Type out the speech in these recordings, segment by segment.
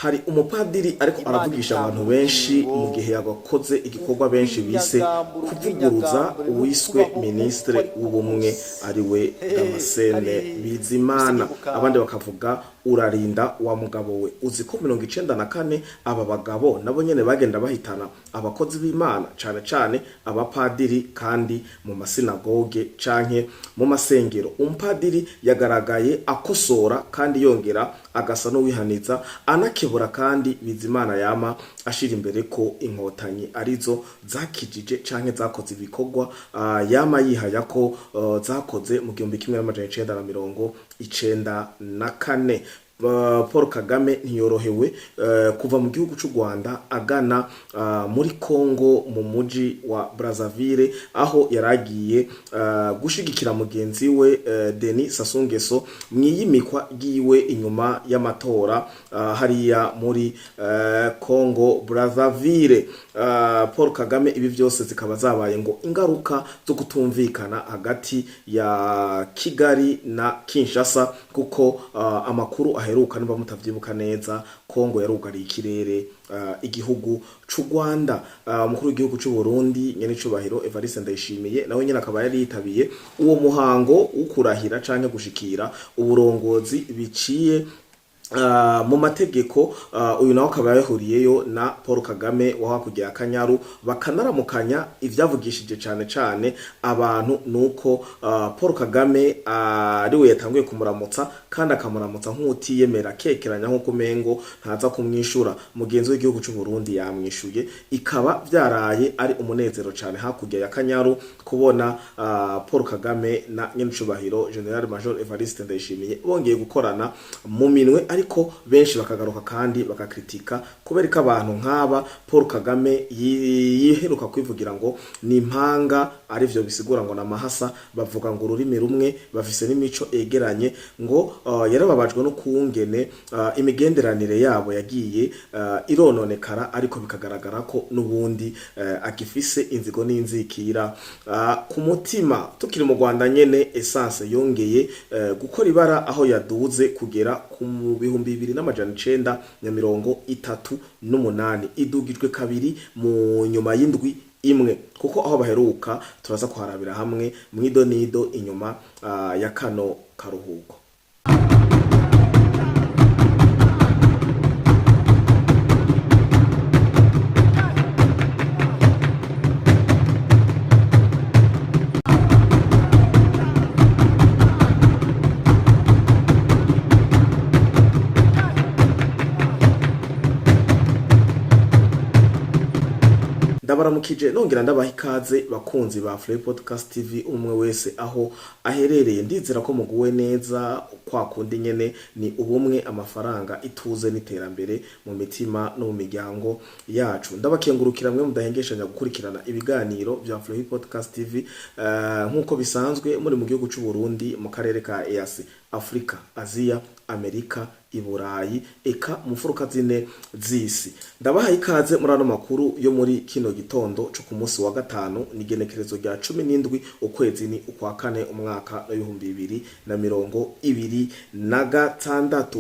Hari umupadiri ariko Imana aravugisha itanga abantu benshi mu ubugingo, gihe yakoze igikorwa benshi bise ukwinyagamburura kuvuguruza ubwinyagambure no uwiswe kubaho uko ministre ariko w'ubumwe kose. ari we Damascene Hari Bizimana. gusigibuka. Abandi bakavuga urarinda wa mugabo we, uzi ko 94 aba bagabo nabo nyene bagenda bahitana abakozi b'Imana, cane cane abapadiri, kandi mu masinagoge canke mu masengero. Umupadiri yagaragaye akosora kandi yongera agasa n'uwihaniza, anakebura kandi Bizimana yama ashira imbere ko Inkotanyi arizo zakijije canke zakoze ibikorwa yama yihaya ko zakoze mu 1994. Paul Kagame ntiyorohewe kuva mu gihugu c'u Rwanda agana muri Congo mu muji wa Brazzaville, aho yaragiye gushigikira mugenzi we Denis Sassou Nguesso mwiyimikwa ryiwe inyuma y'amatora hariya muri Congo Brazzaville. Paul Kagame, ibi vyose zikaba zabaye ngo ingaruka zo kutumvikana hagati ya Kigali na Kinshasa, kuko amakuru aheruka, niba mutavyibuka neza, Kongo yarugariye ikirere igihugu c'u Rwanda. Umukuru w'igihugu c'u Burundi, nyene icubahiro Evariste Ndayishimiye, nawe nyene akaba yari yitabiye uwo muhango wo kurahira canke gushikira uburongozi biciye mu mategeko. Uyu nawe akaba yahuriyeyo na Paul Kagame wa hakurya ya Kanyaru, bakanaramukanya. Ivyavugishije cane cane abantu nuko Paul Kagame ariwe yatanguye kumuramutsa, kandi akamuramutsa nk'utiyemera, kekeranya nk'uko umengo ntaza kumwishura. Mugenzi w'igihugu c'u Burundi yamwishuye. Ikaba vyaraye ari umunezero cane hakurya ya Kanyaru kubona Paul Kagame na nyenicubahiro General Major Evariste Ndayishimiye bongeye gukorana mu minwe. Ariko benshi bakagaruka kandi bakakritika kubera ko abantu nk'aba Paul Kagame yiheruka kwivugira ngo ni impanga, arivyo bisigura ngo namahasa, bavuga ngo ururimi rumwe, bafise n'imico egeranye, ngo yarababajwe no kungene imigenderanire yabo yagiye irononekara, ariko bikagaragara ko n'ubundi agifise inzigo n'inzikira ku mutima. Tukiri mu Rwanda nyene, essence yongeye gukora ibara, aho yaduze kugera ku 2938, idugijwe kabiri mu nyuma y'indwi imwe, kuko aho baheruka turaza kuharabira hamwe mwido nido inyuma ya kano karuhuko. Ndabaramukije nongera ndabaha ikaze, bakunzi ba Free Podcast TV, umwe wese aho aherereye. Ndizera ko muguwe neza. Kwa kundi nyene ni ubumwe, amafaranga, ituze n'iterambere mu mitima no mu miryango yacu. Ndabakengurukira mwe mudahengeshanya gukurikirana ibiganiro vya Free Podcast TV nk'uko bisanzwe, muri mu gihugu c'u Burundi, mu karere ka EAC, Afrika, Aziya, Amerika, Iburayi, eka mu mfuruka zine z'isi. Ndabahaye ikaze muri ano makuru yo muri kino gitondo co ku munsi wa gatanu, ni igenekerezo rya 17, ukwezi ni ukwa kane, umwaka w'2026.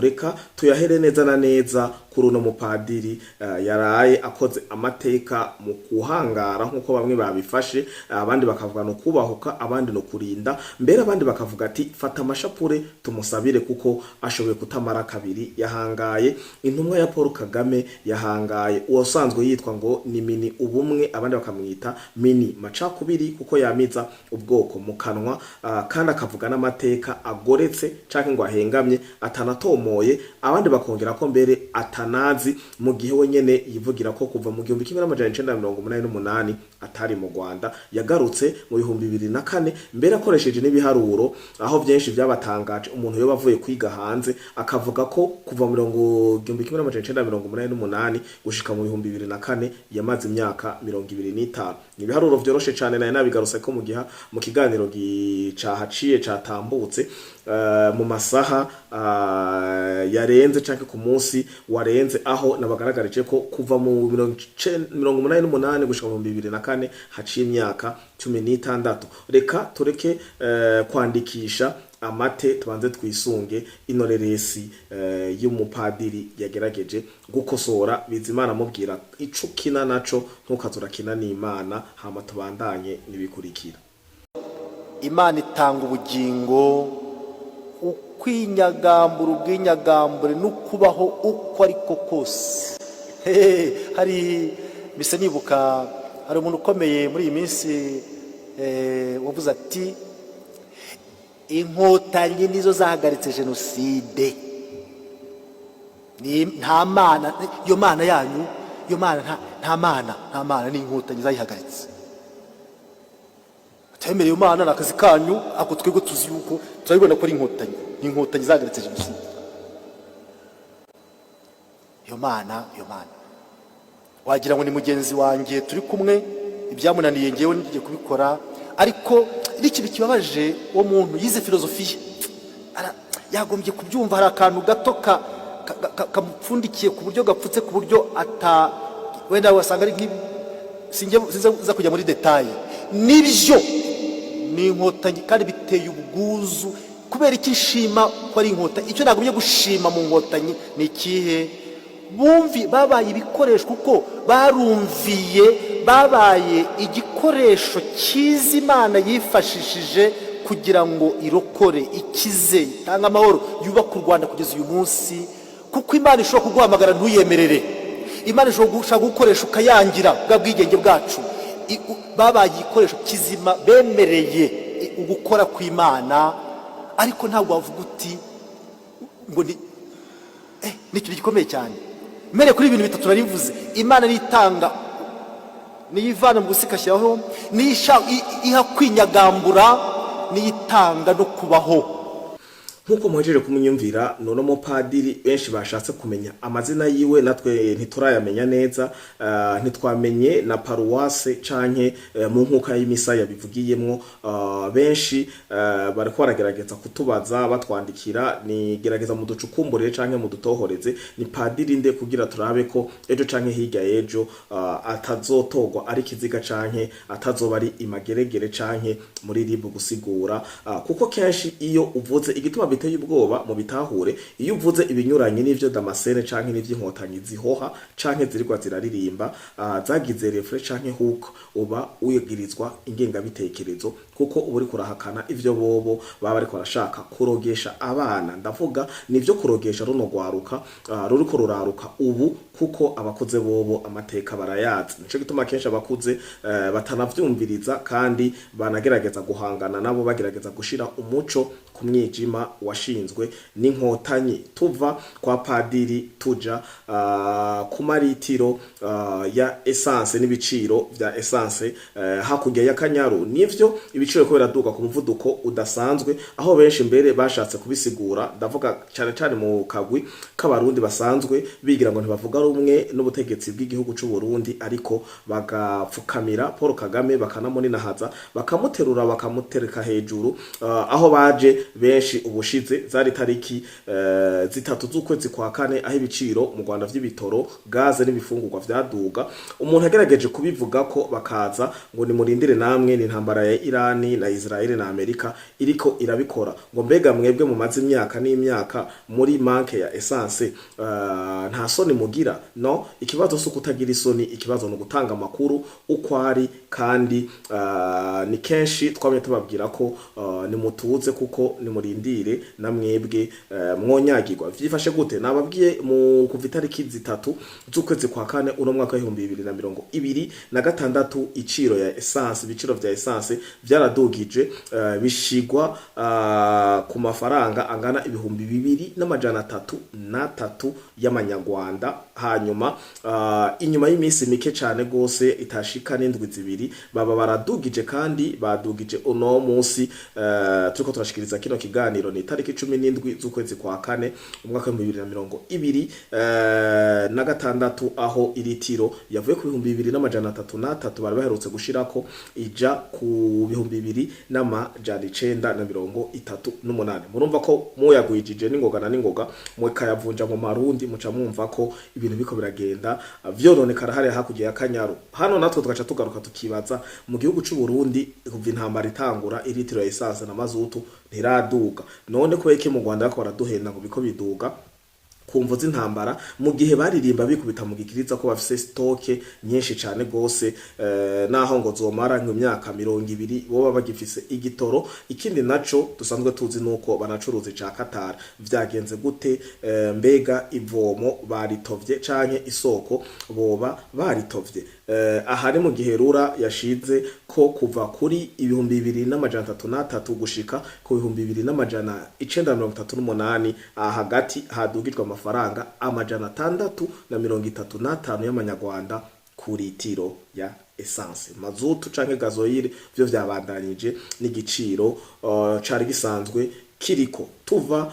Reka tuyahere neza na neza kuri uno mupadiri yaraye akoze amateka mu kuhangara, nk'uko bamwe babifashe, abandi bakavuga no kubahuka, abandi no kurinda mbere, abandi bakavuga ati fata amashapure tumusabire kuko ashoboye kutamara kabiri. Yahangaye intumwa ya Paul Kagame, yahangaye uwasanzwe yitwa ngo ni Mini Ubumwe, abandi bakamwita Mini Macakubiri, kuko yamiza ubwoko mu kanwa kandi akavuga n'amateka agoretse canke ngo ahengamye atanatomoye, abandi bakongera ko mbere atanazi, mu gihe we nyene yivugira ko kuva mu 1988 atari mu Rwanda, yagarutse mu 2004, mbere akoresheje n'ibiharuro, aho vyinshi vyabatangaje. Umuntu yoba avuye kwiga hanze akavuga ko kuva 1988 gushika mu 2004 yamaze imyaka 25. Ni ibiharuro vyoroshe cane, naye nabigarutse ko mu giha mu kiganiro cahaciye catambutse mu masaha yarenze canke ku munsi warenze, aho nabagaragarije ko kuva mu 88 gushika mu 2004 haciye imyaka 16. Reka tureke kwandikisha. Amate tubanze twisunge inoreresi y'umupadiri yagerageje gukosora Bizimana, amubwira ico ukina naco ntukaze urakina n'Imana. Hama tubandanye n'ibikurikira. Imana itanga ubugingo, ukwinyagambura, ubwinyagambure no kubaho uko ariko kose. Hari mbese nibuka hari umuntu ukomeye muri iyi minsi wavuze ati: "Inkotanyi nizo zahagaritse jenoside." Nta mana, iyo mana yanyu, iyo mana nta mana, nta mana, ni inkotanyi zayihagaritse. Atemereye Imana ni akazi kanyu, ariko twebwe tuzi yuko turabibona ko ari inkotanyi, ni inkotanyi zahagaritse jenoside. Iyo mana, iyo mana wagira ngo ni mugenzi wanjye turi kumwe, ibyamunaniye ngewe ngiye kubikora. Ariko n'ikintu kibabaje, uwo muntu yize filozofiya, yagombye kubyumva. Hari akantu gato kamupfundikiye ku buryo gapfutse, ku buryo ata wenda wasanga ari nk'ibi. Sinjye sinza kujya muri détails. Nibyo, ni inkotanyi kandi biteye ubwuzu. Kubera iki nshima ko ari inkotanyi? Icyo nagombye gushima mu nkotanyi ni ikihe? Bumvi babaye ibikoresho kuko barumviye, babaye igikoresho cyiza Imana yifashishije kugira ngo irokore, ikize, itange amahoro, yubake u Rwanda kugeza uyu munsi. Kuko Imana ishobora kuguhamagara ntuyemerere, Imana ishobora gushaka gukoresha ukayangira bwa bwigenge bwacu. Babaye igikoresho kizima, bemereye ugukora kw'Imana. Ariko ntabwo wavuga uti ngo ni ni ikintu gikomeye cyane. Mere kuri ibintu bitatu narivuze: Imana niyo itanga, niyo ivana mu busa igashyiraho, niyo iha kwinyagambura, niyo itanga no kubaho. Nk'uko muhejeje kumunyumvira, none umupadiri benshi bashatse kumenya amazina yiwe, natwe ntiturayamenya neza, ntitwamenye na paruwase canke mu nkuka y'imisa yabivugiyemwo. Benshi bariko baragerageza kutubaza, batwandikira: ni gerageza muducukumburire canke mudutohoreze ni padiri nde, kugira turabe ko ejo canke hirya y'ejo atazotogwa ari kiziga canke atazoba ari imageregere canke muri RIB gusigura, kuko kenshi iyo uvuze igituma biteye ubwoba mu bitahure, iyo uvuze ibinyuranye n'ivyo Damascene canke n'ivy'inkotanyi zihoha canke zirigwa ziraririmba, zagize refrain canke hook, uba wigirizwa ingengabitekerezo, kuko uba uriko urahakana ivyo bobo baba bariko barashaka kurogesha abana. Ndavuga nivyo kurogesha runo rwaruka ruriko ruraruka ubu, kuko abakuze bobo amateka barayazi. Nico gituma kenshi abakuze batanavyumviriza kandi banagerageza guhangana nabo, bagerageza gushira umuco ku mwijima washinzwe n'inkotanyi. Tuva kwa padiri tuja ku maritiro ya essence n'ibiciro vya essence hakurya ya Kanyaru. Nivyo, ibiciro ko biraduga ku muvuduko udasanzwe, aho benshi mbere bashatse kubisigura, ndavuga cyane cyane mu kagwi k'abarundi basanzwe bigira ngo ntibavuga rumwe n'ubutegetsi bw'igihugu c'u Burundi, ariko bagapfukamira Paul Kagame, bakanamuninahaza, bakamuterura, bakamutereka hejuru. Aho baje benshi ubushize zari tariki 3 z'ukwezi kwa kane, aho ibiciro mu Rwanda vy'ibitoro, gaze n'ibifungurwa vyaduga. Umuntu agerageje kubivuga ko bakaza ngo nimurindire namwe, ni intambara ya Irani na Israel na Amerika iriko irabikora. Ngo mbega mwebwe mumaze imyaka n'imyaka muri manque ya essence, nta soni mugira? No ikibazo si ukutagira isoni, ikibazo ni ugutanga amakuru uko ari. Kandi ni kenshi twamye tubabwira ko nimutuze, kuko nimurindire na mwebwe mwonyagirwa. Vyifashe gute? Nababwiye mu kuva itariki 3 z'ukwezi kwa kane uno mwaka w'2026, iciro ya essence, ibiciro vya essence vyaradugije, bishigwa ku mafaranga angana 2303 y'amanyarwanda. Hanyuma inyuma y'iminsi mike cane gose itashika n'indwi 2, baba baradugije, kandi badugije uno munsi turiko turashikiriza kino kiganiro, ni itariki 17 z'ukwezi kwa kane umwaka w'2026, aho iritiro yavuye ku 2333 bari baherutse gushirako ija ku bihumbi 2938. Murumva ko muyagwijije n'ingoga na n'ingoga, mukayavunja mu marundi, muca mwumva ko ibintu biko biragenda vyononekara hariya hakurya ya Kanyaru. Hano natwe tugaca tugaruka tukibaza: mu gihugu c'u Burundi, kuva intambara itangura, iritiro ya essence na mazutu ntiraduga. None kubera iki mu Rwanda bariko baraduhenda ngo biko biduga ku mvo z'intambara, mu gihe baririmba bikubita mu gikiriza ko bafise stock nyinshi cane gose, naho ngo zomara nk'imyaka 20 boba bagifise igitoro? Ikindi naco dusanzwe tuzi nuko banacuruza ica Qatar. Vyagenze gute? Mbega ivomo baritovye canke isoko boba baritovye? Aha ni mu gihe RURA yashize ko kuva kuri 2303 gushika ku 2938, aha hagati hadugijwe amafaranga 635 y'amanyarwanda ku litiro ya essence. Mazutu canke gasoil vyo vyabandanije n'igiciro cari gisanzwe kiriko. Tuva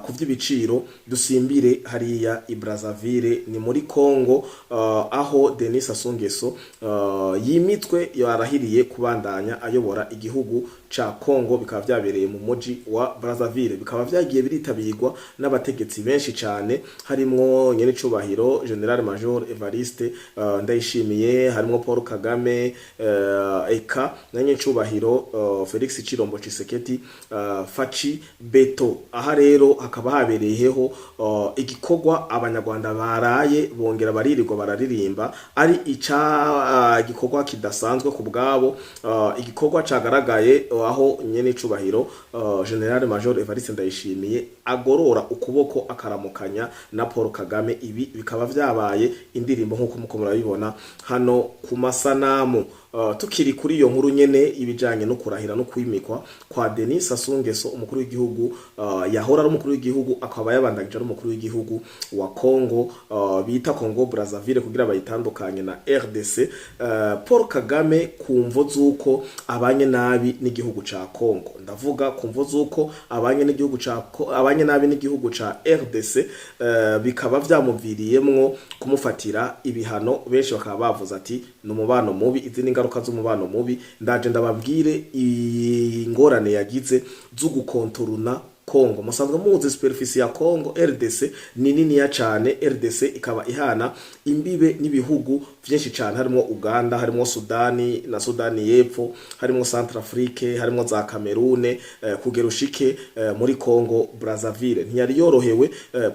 ku vy'ibiciro, dusimbire hariya i Brazzaville, ni muri Congo, aho Denis Sassou Nguesso yimitwe, yarahiriye kubandanya ayobora igihugu ca Congo. Bikaba vyabereye mu muji wa Brazzaville, bikaba vyagiye biritabirwa n'abategetsi benshi cane, harimwo nyen'icubahiro Général Major Evariste Ndayishimiye, harimwo Paul Kagame, eka na nyen'icubahiro Felix Chilombo Tshisekedi, Fatshi Béton. Aha rero hakaba habereyeho igikorwa abanyarwanda baraye bongera baririrwa bararirimba, ari ica igikorwa kidasanzwe ku bwabo, igikorwa cagaragaye aho nyene icubahiro Général Major Evariste Ndayishimiye agorora ukuboko akaramukanya na Paul Kagame. Ibi bikaba vyabaye indirimbo, nk'uko muko murabibona hano ku masanamu. Tukiri kuri iyo nkuru nyene ibijanye no kurahira no kwimikwa kwa Denis Sassou Nguesso, umukuru w'igihugu yahora ari umukuru w'igihugu, akaba yabandanyije ari umukuru w'igihugu wa Congo, bita Congo Brazzaville kugira bayitandukanye na RDC. Paul Kagame, ku mvo z'uko abanye nabi n'igihugu ca Congo, ndavuga ku mvo z'uko abanye n'igihugu ca abanye nabi n'igihugu ca RDC, bikaba vyamuviriyemwo kumufatira ibihano. Benshi bakaba bavuze ati ni umubano mubi, izi ni ingaruka z'umubano mubi. Ndaje ndababwire ingorane yagize zo gukontoruna Congo. Musanzwe muzi superficie ya Congo RDC ni niniya cane. RDC ikaba ihana imbibe n'ibihugu vyinshi cane, harimo Uganda, harimo Sudani na Sudani y'Epfo, harimo Centrafrique, harimo za Cameroon, kugera ushike muri Congo Brazzaville. Ntiyari yorohewe.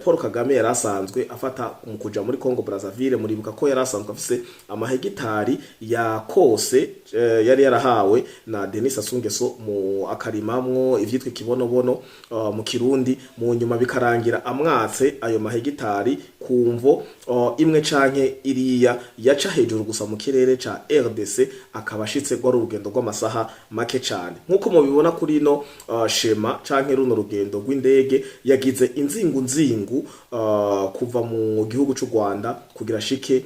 Paul Kagame yari asanzwe afata mu kuja muri Congo Brazzaville. Muribuka ko yari asanzwe afise amahegitari ya kose, yari yarahawe na Denis Sassou Nguesso mu akarimamwo ivyitwa ikibonobono mu Kirundi. Mu nyuma bikarangira amwatse ayo mahegitari ku mvo imwe canke iriya. Yaca hejuru gusa mu kirere ca RDC akaba ashitse, rwari urugendo rw'amasaha make cane, nkuko mubibona kuri ino schéma canke runo rugendo rw'indege. Yagize inzingu nzingu kuva mu gihugu c'u Rwanda kugira ashike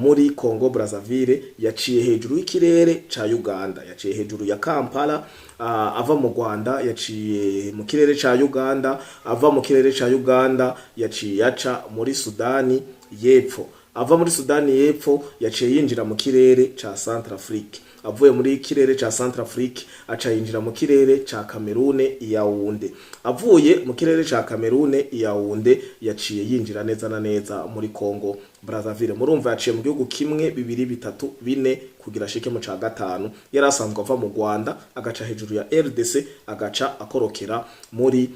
muri Congo Brazzaville. Yaciye hejuru y'ikirere ca Uganda, yaciye hejuru ya Kampala. Ava mu Rwanda yaciye mu kirere ca Uganda, ava mu kirere ca Uganda yaciye aca muri Sudani y'Epfo, ava muri Sudani y'Epfo yaciye yinjira mu kirere ca Centrafrique, avuye muri kirere ca Centrafrique aca yinjira mu kirere ca Cameroon, Yaounde, avuye mu kirere ca Cameroon, Yaounde, yaciye yinjira neza na neza muri Congo Brazzaville. Murumva yaciye mu gihugu kimwe, bibiri, bitatu, bine kugira ashike mu ca gatanu. Yari asanzwe ava mu Rwanda agaca hejuru ya RDC, agaca akorokera muri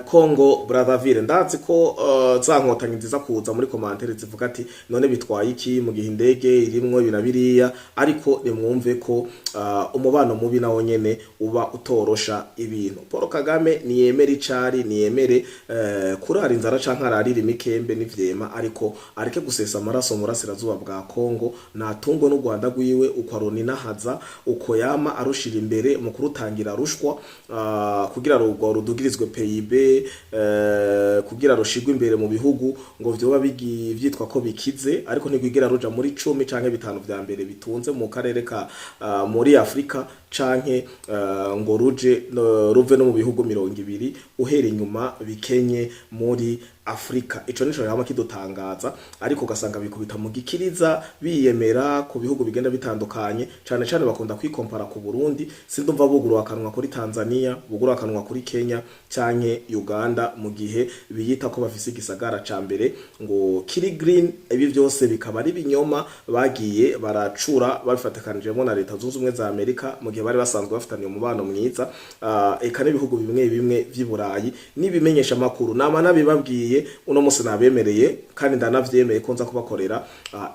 Congo Brazzaville. Ndazi ko za nkotanyi nziza kuza muri commentaire zivuga ati: "None bitwaye iki mu gihe indege irimwo ibi na biriya?" Ariko nimwumve ko umubano mubi nawo nyene uba utorosha ibintu. Paul Kagame niyemere icari, niyemere kurara inzara canke ararira imikembe n'ivyema, ariko areke gusesa amaraso mu burasirazuba bwa Congo. Natungwe n'u Rwanda rwiwe uko aruninahaza, uko yama arushira imbere mu kurutangira rushwa, kugira rugwa rudugirizwe PIB, kugira rushigwe imbere mu bihugu ngo vyoba vyitwa ko bikize, ariko ntigwigera ruja muri 10 canke 5 vya mbere bitunze mu karere ka muri Afrika, canke ngo ruje no, ruve no mu bihugu 20 uhera inyuma bikenye muri Afrika. Afrika. Ico nico rero kidutangaza, ariko ugasanga bikubita mu gikiriza, biyemera ku bihugu bigenda bitandukanye. Cane cane bakunda kwikompara ku Burundi. Sindumva bugurura akanwa kuri Tanzania, bugurura akanwa kuri Kenya canke Uganda, mu gihe biyita ko bafise igisagara ca mbere ngo kiri green. Ibi vyose bikaba ari binyoma bagiye baracura babifatikanijemo na Leta Zunze Ubumwe za Amerika, mu gihe bari basanzwe bafitaniye umubano mwiza, eka n'ibihugu bimwe bimwe vy'i Burayi n'ibimenyesha makuru. Nama nabibabwiye, uno musi nabemereye kandi ndanavyemeye ko nza kubakorera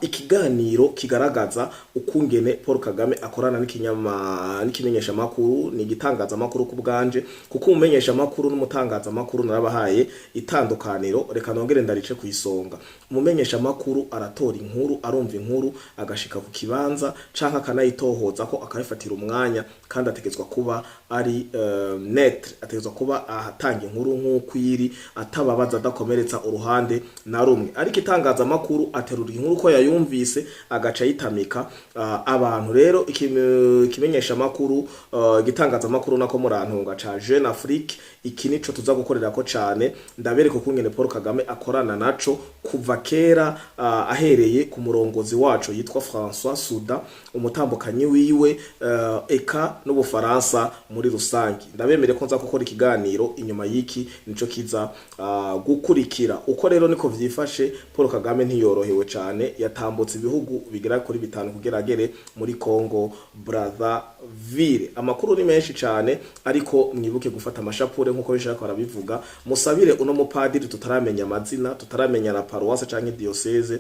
ikiganiro kigaragaza ukungene Paul Kagame akorana n'ikinyama n'ikimenyesha makuru, ni igitangazamakuru ku bwanje, kuko umumenyesha makuru n'umutangazamakuru narabahaye itandukaniro. Reka nongere ndarice ku isonga. Umumenyesha makuru aratora inkuru, arumva inkuru, agashika ku kibanza canke akanayitohoza ko akayifatira umwanya, kandi ategetswa kuba ari neutre, ategetswa kuba ahatanga inkuru nk'uko iri, atababaza, adakomeretsa uruhande na rumwe. Ariko itangazamakuru aterura inkuru ko yayumvise, agaca ayitamika abantu. Rero ikimenyesha makuru, igitangazamakuru nako murantunga, ca Jeune Afrique, iki nico tuza gukorera ko cane. Ndabereka ukungene Paul Kagame akorana naco kuva kera, ahereye ku murongozi waco yitwa François Soudan, umutambukanyi wiwe, eka n'Ubufaransa muri rusangi. Ndabemere ko nza gukora ikiganiro inyuma y'iki, nico kiza gukurikira. Uko rero niko vyifashe. Paul Kagame ntiyorohewe cane, yatambutse ibihugu bigera kuri bitanu kugira agere muri Congo Brazzaville. Amakuru ni menshi cane, ariko mwibuke gufata amashapure nkuko bishaka barabivuga. Musabire uno mupadiri tutaramenya amazina, tutaramenya na paroisse canke diocèse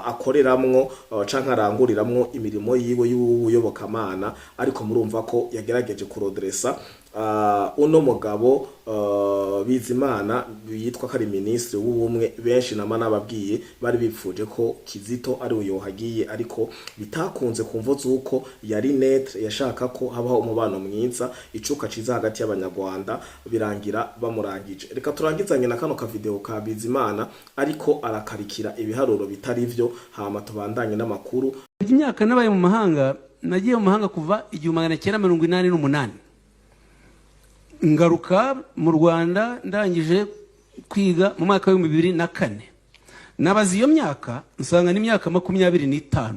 akoreramwo, canke aranguriramwo imirimo yiwe y'ubuyobokamana, ariko murumva ko yagerageje kurodresa uno mugabo Bizimana yitwa ko ari minisitiri w'ubumwe. Benshi nama nababwiye bari bipfuje ko Kizito ari we yohagiye, ariko bitakunze ku mvo z'uko yari neutre, yashaka ko habaho umubano mwiza, icuka ciza hagati y'Abanyarwanda, birangira bamurangije. Reka turangizanye na kano kavideo ka Bizimana, ariko arakarikira ibiharuro bitari vyo, hama tubandanye n'amakuru. Imyaka nabaye mu mahanga, nagiye mu mahanga kuva 1988, ngaruka mu Rwanda ndangije kwiga mu mwaka wa 2004. Nabaze iyo myaka, nsanga n'imyaka 25.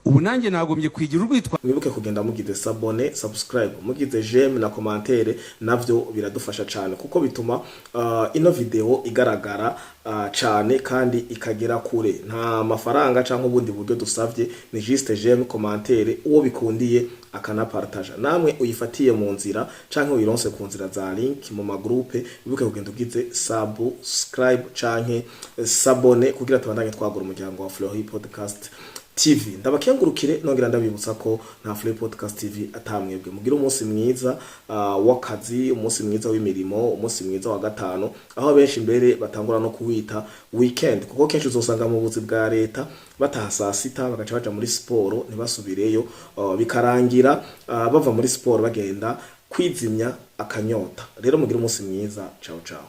Ubu nanjye nagombye kwigira urwitwa. Mwibuke kugenda mugize s'abonner, subscribe, mugize j'aime na commentaire, navyo biradufasha cyane kuko bituma ino video igaragara cane kandi ikagera kure. Nta mafaranga cyangwa ubundi buryo dusavye, ni juste j'aime, commentaire, uwo bikundiye akanapartaja. Namwe uyifatiye mu nzira canke uyironse ku nzira za link mu magroupe, wibuke kugenda ugize subscribe canke s'abonner kugira tubandanye twagura umuryango wa Fleury Podcast TV. Ndabakengurukire, nongera ndabibutsa ko nta Fleury Podcast TV atamwebwe. Mugira umunsi mwiza w'akazi, umunsi mwiza w'imirimo, umunsi mwiza wa gatanu, aho benshi mbere batangura no kuwita weekend, kuko kenshi uzosanga mu buzi bwa leta bataha saa sita, bagaca baja muri siporo ntibasubireyo, bikarangira bava muri siporo bagenda kwizimya akanyota. Rero mugira umunsi mwiza. Ciao ciao.